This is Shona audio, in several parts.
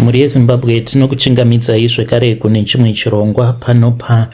Mhuri yeZimbabwe, tinokuchingamidzai zvekare kune chimwe chirongwa pano pa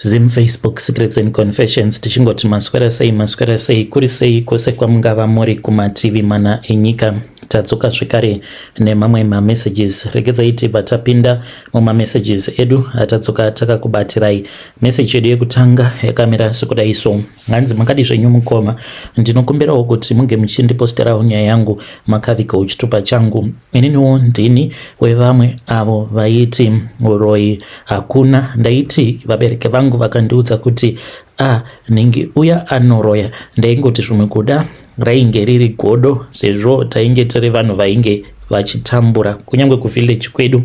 Zim Facebook Secrets and Confessions, tichingoti maswera sei, maswera sei, kuri sei kwose kwamungava muri kumativi mana enyika. Tadzoka zvekare nemamwe mamessages. Regedzai tibva tapinda mumamessages edu atadzoka takakubatirai. Message yedu yekutanga yakamira sekudai so. Hanzi, makadi zvenyu mukoma, ndinokumbirawo kuti munge muchindiposterawo nyaya yangu makavigawo chitupa changu. Ininiwo ndini wevamwe avo vaiti uroyi hakuna. Ndaiti vabereki vangu vakandiudza kuti a nhingi uya anoroya, ndaingoti zvimwe kuda rainge riri godo, sezvo tainge tiri vanhu vainge vachitambura. Kunyange kuvillage kwedu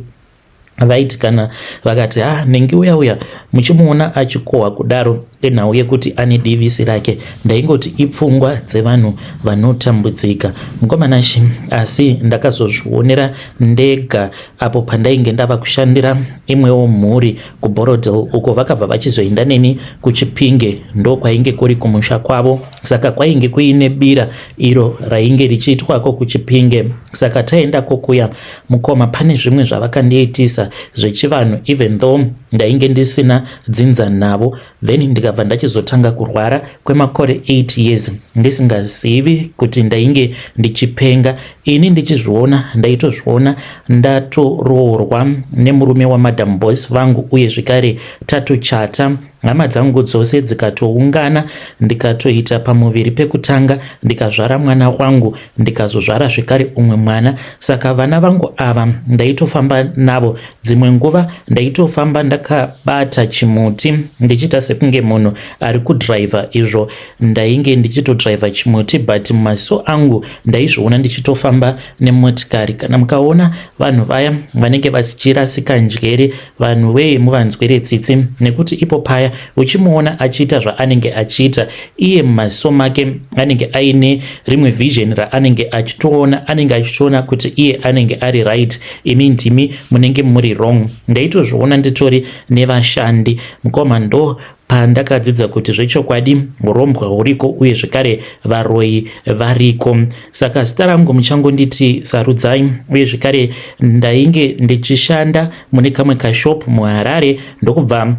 vaiti kana vakati ha nhingi uya uya muchimuona achikohwa kudaro, inhau yekuti ane divisi rake, ndaingoti ipfungwa dzevanhu vanotambudzika, mukomanashi. Asi ndakazozvionera ndega apo pandainge ndava kushandira imwewo mhuri kuBorrowdale uko. Vakabva vachizoenda neni kuChipinge, ndokwainge kuri kumusha kwavo. Saka kwainge kuine bira iro rainge richiitwako kuChipinge. Saka taendako kuya, mukoma, pane zvimwe zvavakandiitisa zvechivanhu, even though ndainge ndisina dzinza navo. Then ndikabva ndachizotanga kurwara kwemakore 8 years ndisingazivi kuti ndainge ndichipenga. Ini ndichizviona, ndaitozviona ndatoroorwa nemurume wamadam boss vangu, uye zvekare tatochata, hama dzangu dzose dzikatoungana, ndikatoita pamuviri pekutanga, ndikazvara mwana wangu, ndikazozvara zvekare umwe mwana. Saka vana vangu ava ndaitofamba navo. Dzimwe nguva ndaitofamba ndakabata chimuti ndichiita sekunge munhu ari kudhiraivha, izvo ndainge ndichitodhiraivha chimuti, but mumaziso angu ndaizviona ndichitofamba nemotikari. Kana mukaona vanhu vaya vanenge vachirasika njere, vanhu wee, muvanzwire tsitsi, nekuti ipo paya uchimuona achiita zvaanenge achiita, iye mumaziso make anenge aine rimwe vision raanenge achitoona. Anenge achitoona kuti iye anenge ari right, imi ndimi munenge muri wrong. Ndaitozviona nditori nevashandi, mukoma. Ndo pandakadzidza kuti zvechokwadi urombwa huriko, uye zvekare varoyi variko. Saka zita rangu muchangonditi Sarudzai. Uye zvekare ndainge ndichishanda mune kamwe kashop muHarare, ndokubva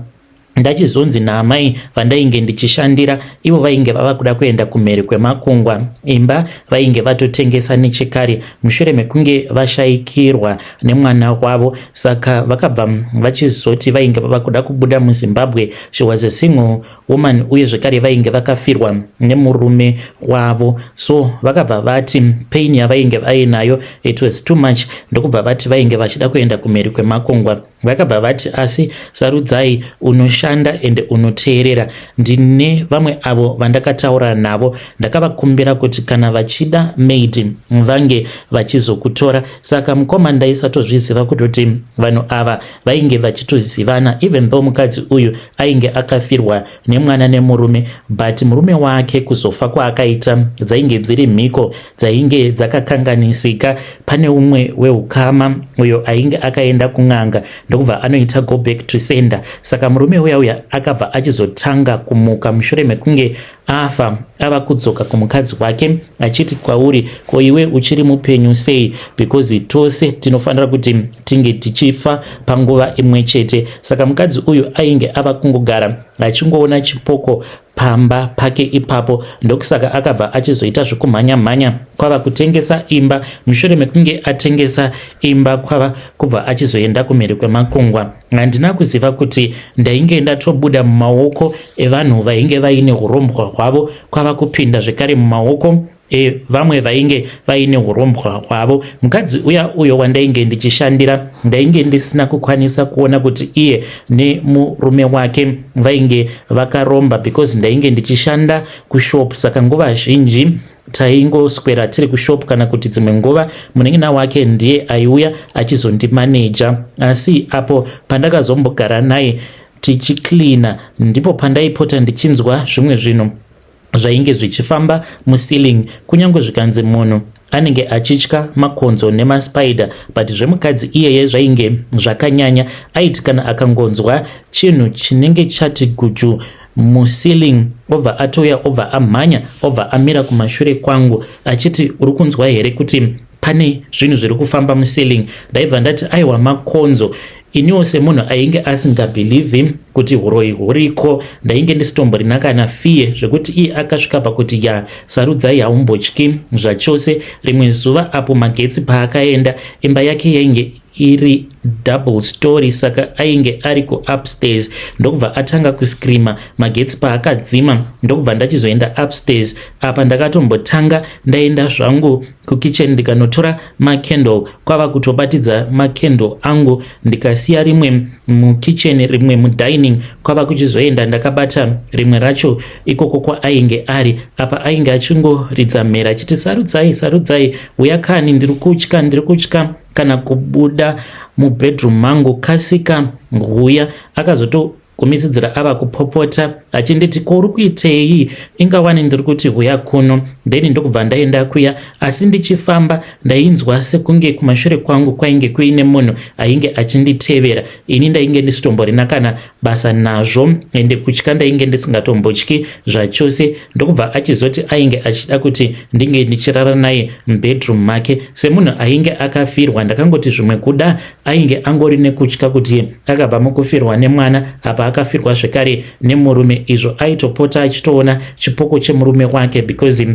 ndachizonzi naamai vandainge ndichishandira, ivo vainge vava kuda kuenda kumheri kwemakungwa. Imba vainge vatotengesa nechekare mushure mekunge vashayikirwa nemwana wavo. Saka vakabva vachizoti vainge vava kuda kubuda muZimbabwe. She was a single woman, uye zvekare vainge vakafirwa nemurume wavo. So vakabva vati pain yavainge vainayo, it was too much, ndokubva vati vainge vachida kuenda kumheri kwemakungwa. Vakabva vati, "Asi Sarudzai, unoshanda ende unoteerera. Ndine vamwe avo vandakataura navo, ndakavakumbira kuti kana vachida maid vange vachizokutora." Saka mukoma, ndaisatozviziva kutoti vanhu ava vainge vachitozivana, even though mukadzi uyu ainge akafirwa nemwana nemurume, but murume wake kuzofa kwaakaita dzainge dziri mhiko dzainge dzakakanganisika. Pane umwe weukama uyo ainge akaenda kun'anga, ndokubva anoita go back to sender. Saka murume uya uya akabva achizotanga kumuka mushure mekunge afa, ava kudzoka kumukadzi wake achiti kwauri, "Ko iwe uchiri mupenyu sei? Because tose tinofanira kuti tinge tichifa panguva imwe chete." Saka mukadzi uyu ainge ava kungogara achingoona chipoko pamba pake ipapo. Ndokusaka akabva achizoita zvekumhanya-mhanya kwava kutengesa imba. Mushure mekunge atengesa imba, kwava kubva achizoenda kumhiri kwemakungwa. Handina kuziva kuti ndainge ndatobuda mumaoko evanhu vainge vaine urombwa hwavo, kwava kupinda zvekare mumaoko vamwe vainge vaine urombwa hwavo. Mukadzi uya uyo wandainge ndichishandira, ndainge ndisina kukwanisa kuona kuti iye nemurume wake vainge vakaromba, because ndainge ndichishanda kushop. Saka nguva zhinji taingoswera tiri kushop, kana kuti dzimwe nguva munin'ina wake ndiye aiuya achizondimaneja. Asi apo pandakazombogara naye tichiklina, ndipo pandaipota ndichinzwa zvimwe zvinhu zvainge zvichifamba muceiling. Kunyange zvikanzi munhu anenge achitya makonzo nemaspider, but zvemukadzi iyeye zvainge zvakanyanya. Aiti kana akangonzwa chinhu chinenge chati guju muceiling, obva atouya, obva amhanya, obva amira kumashure kwangu achiti, "Uri kunzwa here kuti pane chinhu chiri kufamba muceiling?" Pane zvinhu zviri kufamba muceiling. Ndaibva ndati aiwa, makonzo. Iniwo semunhu ainge asingabhilivhi kuti uroyi huriko, ndainge ndisitomborina kana fear, zvekuti iye akasvika pakuti, "Ya, Sarudzai, haumbotyi zvachose." Rimwe zuva apo magetsi paakaenda, imba yake yainge iri double story, saka ainge ari kuupstairs, ndokubva atanga kuscreama magetsi paakadzima. Ndokubva ndachizoenda upstairs. Apa ndakatombotanga ndaenda zvangu kukitchen, ndikanotora macandle, kwava kutobatidza macandle angu, ndikasiya rimwe mukitchen, rimwe mudining, kwava kuchizoenda ndakabata rimwe racho ikoko kwaainge ari. Apa ainge achingoridza mhere achiti, "Sarudzai, Sarudzai, uya kani, ndiri kutya, ndiri kutya kana kubuda mubedroom mangu, kasika nguya." Akazotogumisidzira ava kupopota achinditi, "Ko uri kuitei? Ingawani ndiri kuti huya kuno." Then ndokubva ndaenda kuya, asi ndichifamba ndainzwa sekunge kumashure kwangu kwainge kuine munhu ainge achinditevera. Ini ndainge ndisitomborina kana basa nazvo, ende kutya ndainge ndisingatombotyi zvachose. Ndokubva achizoti ainge achida kuti ndinge ndichirara naye mubedroom make. Semunhu ainge akafirwa, ndakangoti zvimwe kuda ainge angori nekutya kuti akabva mukufirwa nemwana, apa akafirwa zvekare nemurume, izvo aitopota achitoona chipoko chemurume wake, because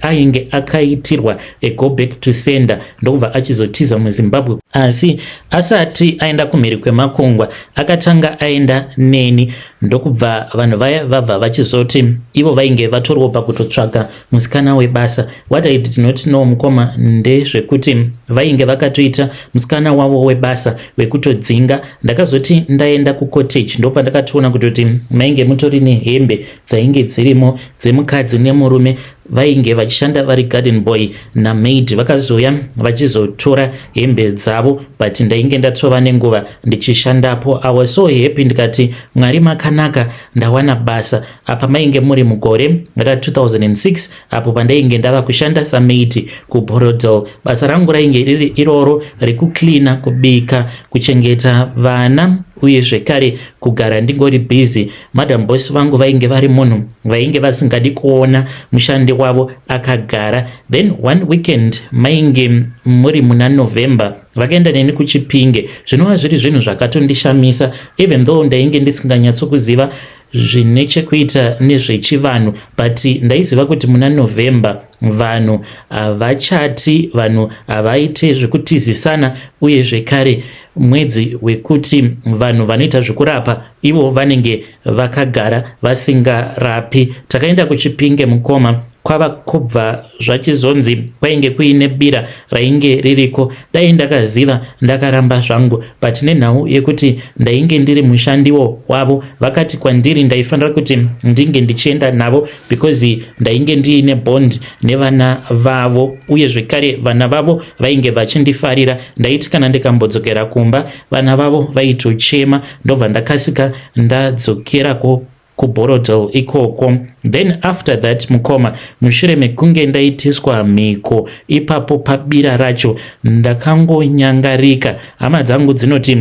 ainge akaitirwa a go back to sender. Ndokubva achizotiza muZimbabwe, asi asati aenda kumhiri kwemakungwa akatanga aenda neni. Ndokubva vanhu vaya vabva vachizoti ivo vainge vatoriwo pakutotsvaga musikana webasa. What I did not know, mukoma, ndezvekuti vainge vakatoita musikana wavo webasa wekutodzinga. Ndakazoti ndaenda kucottage, ndopandakatoona kutoti mainge mutori nehembe dzainge dzirimo dzemukadzi nemurume vainge vachishanda vari garden boy namaid. Vakazoya vachizotora hembe dzavo, but ndainge ndatova nenguva ndichishandapo. I was so happy, ndikati, "Mwari makanaka, ndawana basa." Apa mainge muri mugore ra2006, apo pandainge ndava kushanda samaid kuBorrowdale. Basa rangu rainge riri iroro rekucleana, kubika, kuchengeta vana, uye zvekare kugara ndingori busy. Madam Boss vangu vainge vari munhu vainge vasingadi kuona mushandi wavo akagara. Then one weekend, mainge muri muna November, vakaenda neni kuChipinge, zvinova zviri zvinhu zvakatondishamisa, even though ndainge ndisinganyatsokuziva zvine chekuita nezvechivanhu, but ndaiziva kuti muna November vanhu havachati, vanhu havaite zvekutizisana, uye zvekare mwedzi wekuti vanhu vanoita zvekurapa ivo vanenge vakagara vasingarapi. Takaenda kuChipinge, mukoma, kwava kubva zvachizonzi kwainge kuine bira rainge ririko. Dai ndakaziva ndakaramba zvangu, but nenhau yekuti ndainge ndiri mushandiwo wavo, vakati kwandiri ndaifanira kuti ndinge ndichienda navo, because ndainge ndiine bond nevana vavo, uye zvekare vana vavo vainge vachindifarira. Ndaiti kana ndikambodzokera kumba, vana vavo vaitochema. Ndobva ndakasika ndadzokerako kuBorrowdale ikoko. Then after that, mukoma, mushure mekunge ndaitiswa mhiko ipapo pabira racho, ndakangonyangarika. Hama dzangu dzinoti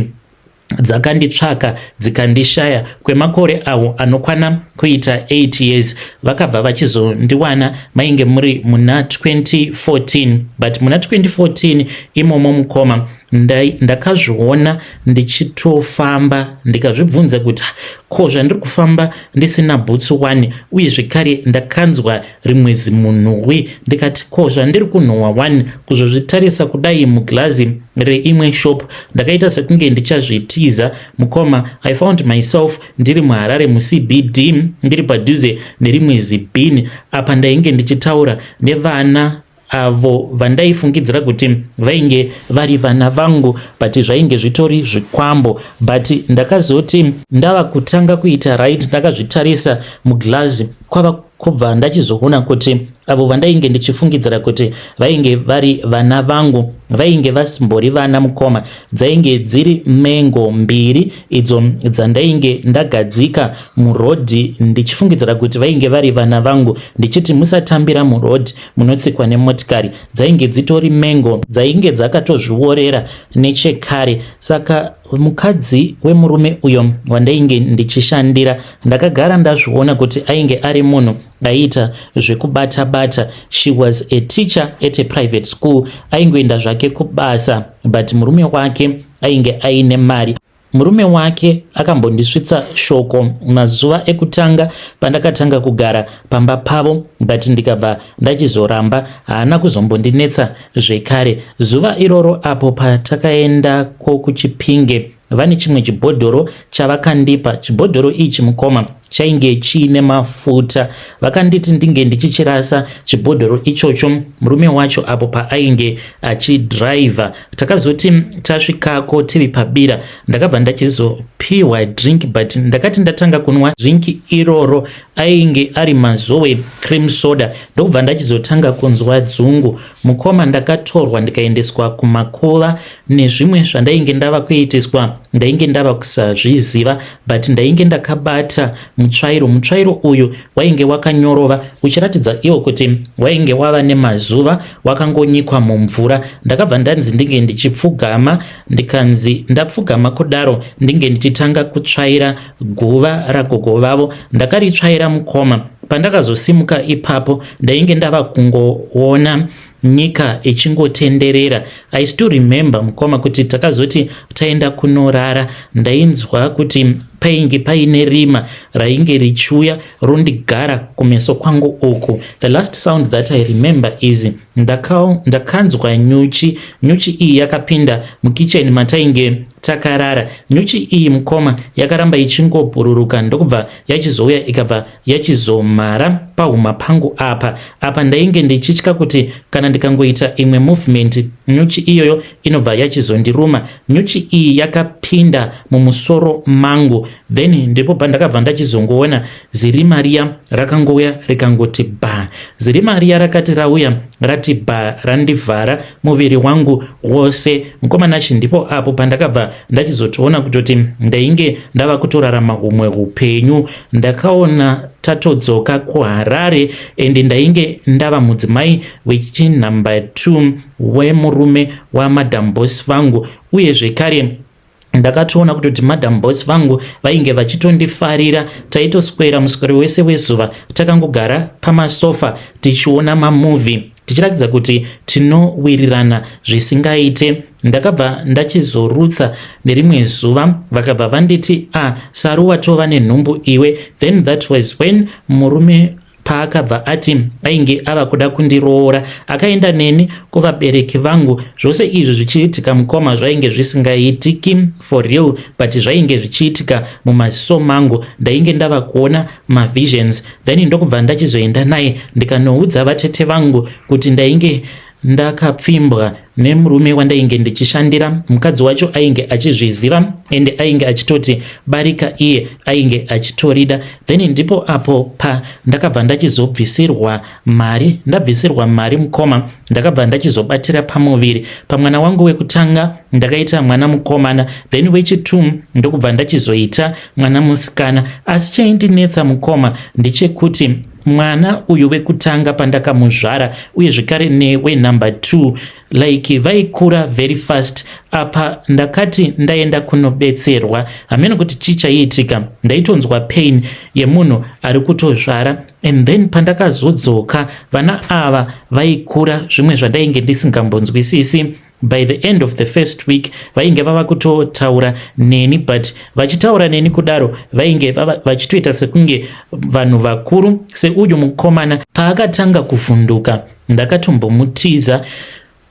dzakanditsvaka dzikandishaya kwemakore awo anokwana kuita 8 years. Vakabva vachizondiwana mainge muri muna 2014. But muna 2014 imomo, mukoma, ndakazviona ndichitofamba, ndikazvibvunza kuti, "Ko zvandiri kufamba ndisina bhutsu 1?" Uye zvekare ndakanzwa rimwe zimunhuwi, ndikati, "Ko zvandiri kunhuhwa 1?" Kuzozvitarisa kudai muglazi reimwe shop, ndakaita sekunge ndichazvitiza. Mukoma, I found myself ndiri muHarare muCBD, ndiri padhuze nerimwe zibhini. Apa ndainge ndichitaura nevana avo vandaifungidzira kuti vainge vari vana vangu, but zvainge zvitori zvikwambo. But ndakazoti ndava kutanga kuita right, ndakazvitarisa muglazi, kwava kubva ndachizoona kuti avo vandainge ndichifungidzira kuti vainge vari vana vangu vainge vasimbori vana, mukoma. Dzainge dziri mengo mbiri idzo dzandainge ndagadzika murodhi, ndichifungidzira kuti vainge vari vana vangu, ndichiti, "Musatambira murodhi, munotsikwa nemotikari." Dzainge dzitori mengo dzainge dzakatozviorera nechekare. Saka mukadzi wemurume uyo wandainge ndichishandira, ndakagara ndazviona kuti ainge ari munhu. Aiita zvekubata bata. She was a teacher at a private school. Aingoenda zvake kubasa, but murume wake ainge aine mari. Murume wake akambondisvitsa shoko mazuva ekutanga pandakatanga kugara pamba pavo, but ndikabva ndachizoramba. Haana kuzombondinetsa zvekare. Zuva iroro apo patakaendako kuChipinge, vane chimwe chibhodhoro chavakandipa. Chibhodhoro ichi, mukoma, chainge chiine mafuta. Vakanditi ndinge ndichichirasa chibhodhoro ichocho murume wacho apo paainge achidhiraivha. Takazoti tasvikako tiri pabira, ndakabva ndachizopiwa drink, but ndakati ndatanga kunwa drink iroro, ainge ari Mazoe cream soda, ndokubva ndachizotanga kunzwa dzungu. Mukoma, ndakatorwa ndikaendeswa kumakuva nezvimwe zvandainge ndava kuitiswa. Ndainge ndava kusazviziva, but ndainge ndakabata mutsvairo. Mutsvairo uyu wainge wakanyorova, uchiratidza iwo kuti wainge wava nemazuva wakangonyikwa mumvura. Ndakabva ndanzi ndinge ndichipfugama. Ndikanzi ndapfugama kudaro, ndinge ndichitanga kutsvaira guva ragogo vavo. Ndakaritsvaira, mukoma. Pandakazosimuka ipapo, ndainge ndava kungoona nyika ichingotenderera. I still remember, mukoma, kuti takazoti taenda kunorara, ndainzwa kuti painge paine rima rainge richiuya rondigara kumeso kwangu uku. The last sound that I remember is ndakanzwa nyuchi. Nyuchi iyi yakapinda mukicheni matainge takarara. Nyuchi iyi, mukoma, yakaramba ichingobhururuka, ndokubva yachizouya, ikabva yachizomhara pahuma pangu apa. Apa ndainge ndichitya kuti kana ndikangoita imwe movement, nyuchi iyoyo inobva yachizondiruma. Nyuchi iyi yakapinda mumusoro mangu. Then ndipo pandakabva ndachizongoona zirima riya rakangouya rikangoti ba. Zirima riya rakati rauya rati ba, randivhara muviri wangu wose. Mukoma Nashi, ndipo apo pandakabva ndachizotoona kutoti ndainge ndava kutorarama humwe upenyu. Ndakaona tatodzoka kuHarare, ende ndainge ndava mudzimai wechinumber 2 wemurume waMadam Boss vangu. Uye zvekare ndakatoona kutoti Madam Boss vangu vainge vachitondifarira. Taitoswera muswero wese wezuva takangogara pamasofa tichiona mamovie, tichiratidza kuti tinowirirana zvisingaite. Ndakabva ndachizorutsa nerimwe zuva, vakabva vanditi, "A ah, Saru, watova nenhumbu iwe." Then that was when murume paakabva ati ainge ava kuda kundiroora. Akaenda neni kuvabereki vangu. Zvose izvi zvichiitika, mukoma, zvainge zvisingaitiki for real, but zvainge zvichiitika mumaziso mangu. Ndainge ndava kuona mavisions. Then ndokubva ndachizoenda naye, ndikanoudza vatete vangu kuti ndainge ndakapfimbwa nemurume wandainge ndichishandira. Mukadzi wacho ainge achizviziva, ende ainge achitoti barika iye ainge achitorida. Then ndipo apo pandakabva ndachizobvisirwa mari. Ndabvisirwa mari, mukoma, ndakabva ndachizobatira pamuviri pamwana wangu wekutanga. Ndakaita mwana mukomana, then wechi2 ndokubva ndachizoita mwana musikana. Asi chaindinetsa, mukoma, ndechekuti mwana uyu wekutanga pandakamuzvara, uye zvekare newenumber 2, like vaikura very fast. Apa ndakati ndaenda kunobetserwa, hameno kuti chii chaiitika, ndaitonzwa pain yemunhu ari kutozvara. And then pandakazodzoka, vana ava vaikura zvimwe zvandainge ndisingambonzwisisi. By the end of the first week vainge vava kutotaura neni, but vachitaura neni kudaro vainge vachitoita sekunge vanhu vakuru. Seuyu mukomana paakatanga kuvhunduka, ndakatombomutiza,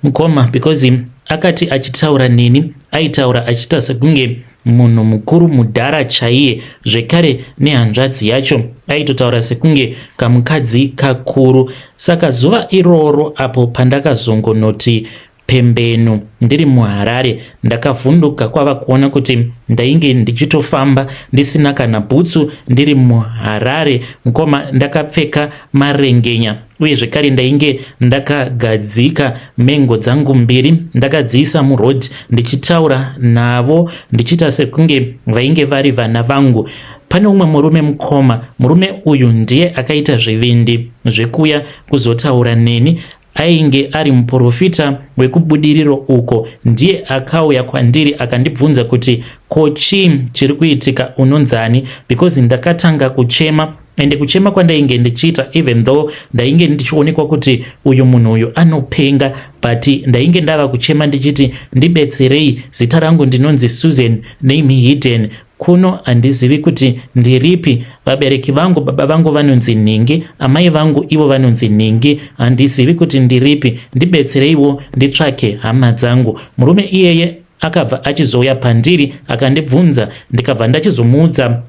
mukoma, because akati achitaura neni aitaura achiita sekunge munhu mukuru, mudhara chaiye. Zvekare nehanzvadzi yacho aitotaura sekunge kamukadzi kakuru. Saka zuva iroro apo pandakazongonoti pembenu ndiri muHarare, ndakavhunduka kwava kuona kuti ndainge ndichitofamba ndisina kana bhutsu ndiri muHarare. Mukoma, ndakapfeka marengenya, uye zvekare ndainge ndakagadzika mengo dzangu mbiri, ndakadziisa muroad, ndichitaura navo ndichiita sekunge vainge vari vana vangu. Pane umwe murume, mukoma. Murume uyu ndiye akaita zvivindi zvekuya kuzotaura neni. Ainge ari muprofita wekuBudiriro uko. Ndiye akauya kwandiri akandibvunza kuti, "Ko, chii chiri kuitika? Unonzani?" Because ndakatanga kuchema. Ende kuchema kwandainge ndichiita, even though ndainge ndichionekwa kuti uyu munhu uyu anopenga, but ndainge ndava kuchema ndichiti, "Ndibetserei, zita rangu ndinonzi Susan, name hidden. Kuno handizivi kuti ndiripi. Vabereki vangu, baba vangu vanonzi nhingi, amai vangu ivo vanonzi nhingi. Handizivi kuti ndiripi, ndibetsereiwo nditsvake hama dzangu." Murume iyeye akabva achizouya pandiri akandibvunza, ndikabva ndachizomuudza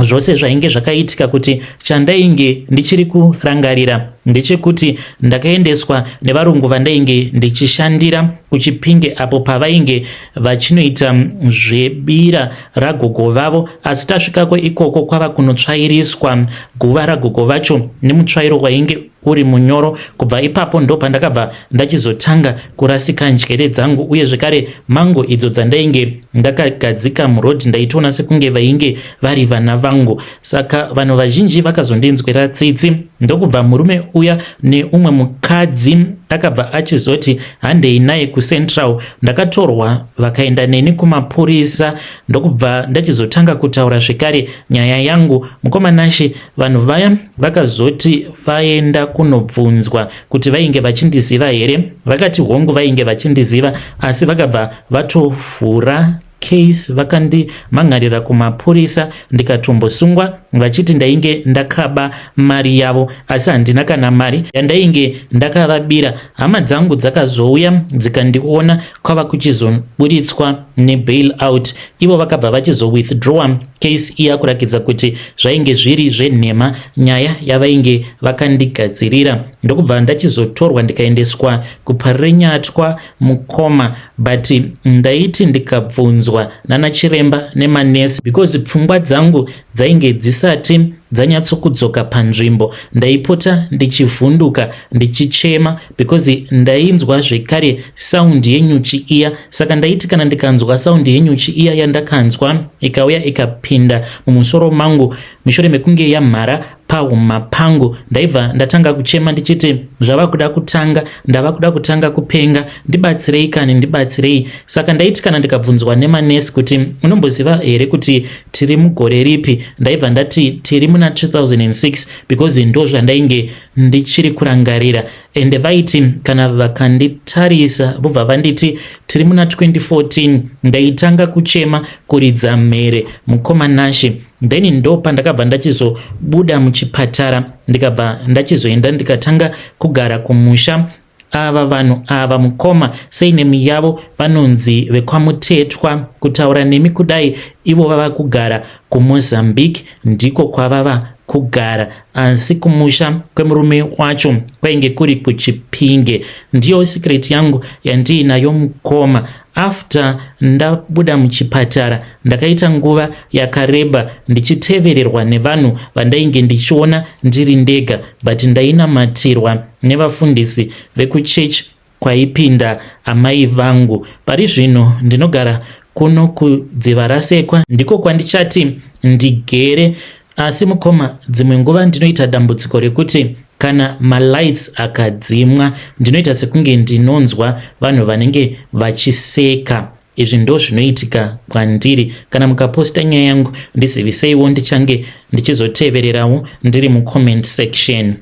zvose zvainge zvakaitika, kuti chandainge ndichiri kurangarira ndechekuti ndakaendeswa nevarungu vandainge ndichishandira kuChipinge, apo pavainge vachinoita zvebira ragogo vavo. Asi tasvikako ikoko kwava kunotsvairiswa guva ragogo vacho nemutsvairo wainge uri munyoro. Kubva ipapo ndo pandakabva ndachizotanga kurasika njere dzangu. Uye zvekare mango idzo dzandainge ndakagadzika murodhi, ndaitoona sekunge vainge vari vana vangu. Saka vanhu vazhinji vakazondinzwira tsitsi, ndokubva murume uya neumwe mukadzi akabva achizoti, "Handei naye kuCentral." Ndakatorwa, vakaenda neni kumapurisa, ndokubva ndachizotanga kutaura zvekare nyaya yangu. Mukoma Nashe, vanhu vaya vakazoti vaenda kunobvunzwa kuti vainge vachindiziva here, vakati hongu, vainge vachindiziva, asi vakabva vatovhura case, vakandimhan'arira kumapurisa, ndikatombosungwa vachiti ndainge ndakaba mari yavo, asi handina kana mari yandainge ndakavabira. Hama dzangu dzakazouya dzikandiona kwava kuchizoburitswa nebail out. Ivo vakabva vachizowithdrawa case iya, kurakidza kuti zvainge zviri zvenhema nyaya yavainge vakandigadzirira. Ndokubva ndachizotorwa ndikaendeswa kuParirenyatwa, mukoma. But ndaiti ndikabvunzwa nana chiremba nemanesi, because pfungwa dzangu dzainge dzisati dzanyatsokudzoka panzvimbo, ndaipota ndichivhunduka, ndichichema, because ndainzwa zvekare sound yenyuchi iya. Saka ndaiti kana ndikanzwa sound yenyuchi iya yandakanzwa, ikauya ikapinda mumusoro mangu mushure mekunge yamhara pahuma pangu, ndaibva ndatanga kuchema ndichiti, "Zvava kuda kutanga, ndava kuda kutanga kupenga, ndibatsirei kani, ndibatsirei." Saka ndaiti kana ndikabvunzwa nemanesi kuti, "Unomboziva here kuti tiri mugore ripi?" ndaibva ndati tiri muna 2006, because ndo zvandainge ndichiri kurangarira. Ende vaiti kana vakanditarisa vobva vanditi tiri muna 2014, ndaitanga kuchema, kuridza mhere, mukoma Nashe. Then ndo pandakabva ndachizobuda muchipatara, ndikabva ndachizoenda ndikatanga kugara kumusha. Ava vanhu ava, mukoma, surname yavo vanonzi vekwaMutetwa. Kutaura nemi kudai, ivo vava kugara kuMozambique, ndiko kwavava kugara, asi kumusha kwemurume wacho kwainge kuri kuChipinge. Ndiyo secret yangu yandiinayo, mukoma. After ndabuda muchipatara, ndakaita nguva yakareba ndichitevererwa nevanhu vandainge ndichiona ndiri ndega, but ndainamatirwa nevafundisi vekuchechi kwaipinda amai vangu. Pari zvino ndinogara kuno kuDziva Rasekwa, ndiko kwandichati ndigere. Asi mukoma, dzimwe nguva ndinoita dambudziko rekuti kana malights akadzimwa, ndinoita sekunge ndinonzwa vanhu vanenge vachiseka. Izvi ndo zvinoitika kwandiri. Kana mukaposta nyaya yangu, ndiziviseiwo, ndichange ndichizotevererawo ndiri mucomment section.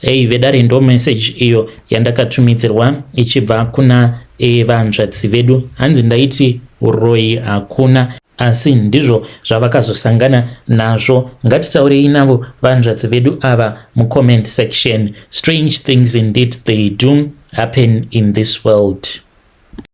Ei vedare, ndo message iyo yandakatumidzirwa ichibva kuna vanzvadzi vedu. Hanzi ndaiti uroyi hakuna, asi ndizvo zvavakazosangana nazvo. Ngatitaurei navo vanzvadzi vedu ava mucomment section. Strange things indeed, they do happen in this world.